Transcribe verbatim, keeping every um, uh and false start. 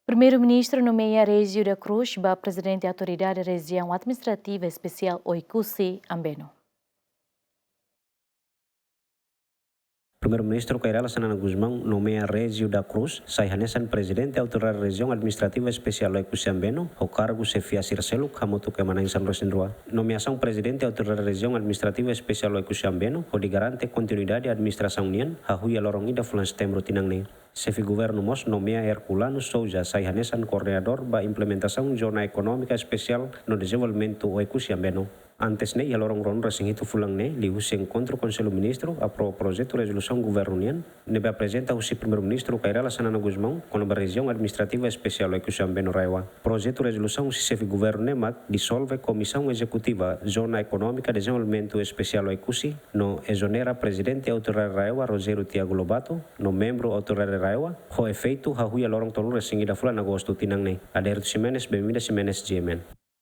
Primeiru-Ministru nomeia Régio da Cruz ba Prezidente Autoridade Rejiaun Administrativa Espesiál Oekusi Ambeno. Primeiru-Ministru Kay Rala Xanana Gusmão nomeia Régio da Cruz sai hanesan Prezidente Autoridade Rejiaun Administrativa Espesiál Oekusi Ambeno, ho kargu xefia sira seluk hamutuk ema na'in sanulu-resin-rua. Nomeasaun Prezidente Autoridade Rejiaun Administrativa Espesiál Oekusi Ambeno hodi garante kontinuidade administrasaun nian, hahú iha loron ida fulan Setembru tinan ne'e. Xefe Governu mós nomeia Herculano Sousa sai hanesan koordenadór ba implementasaun Zona Ekonómika Espesiál no Dezenvolvimentu Oekusi Ambeno. Antes ne'e, iha loron ruanulu-resin-hitu fulan ne'e, liuhusi enkontru Konsellu Ministru aprova projetu rezolusaun governu nian, ne'ebé aprezenta husi Primeiru-Ministru Kay Rala Xanana Gusmão, kona-ba Rejiaun Administrativa Espesiál Oekusi Ambeno RAEOA. Projetu rezolusaun husi Xefe Governu ne'e mak disolve Komisaun Ezekutiva Zona Ekonómika Dezenvolvimentu Espesiál Oekusi, no ezonera Prezidente Autoridade RAEOA Rogério Tiago Lobato, no membru Autoridade RAEOA, ho efeitu hahú iha loron tolunulu-resin-ida fulan Agostu tinan ne'e. Adérito Ximenes, Bemida Ximenes, G M N.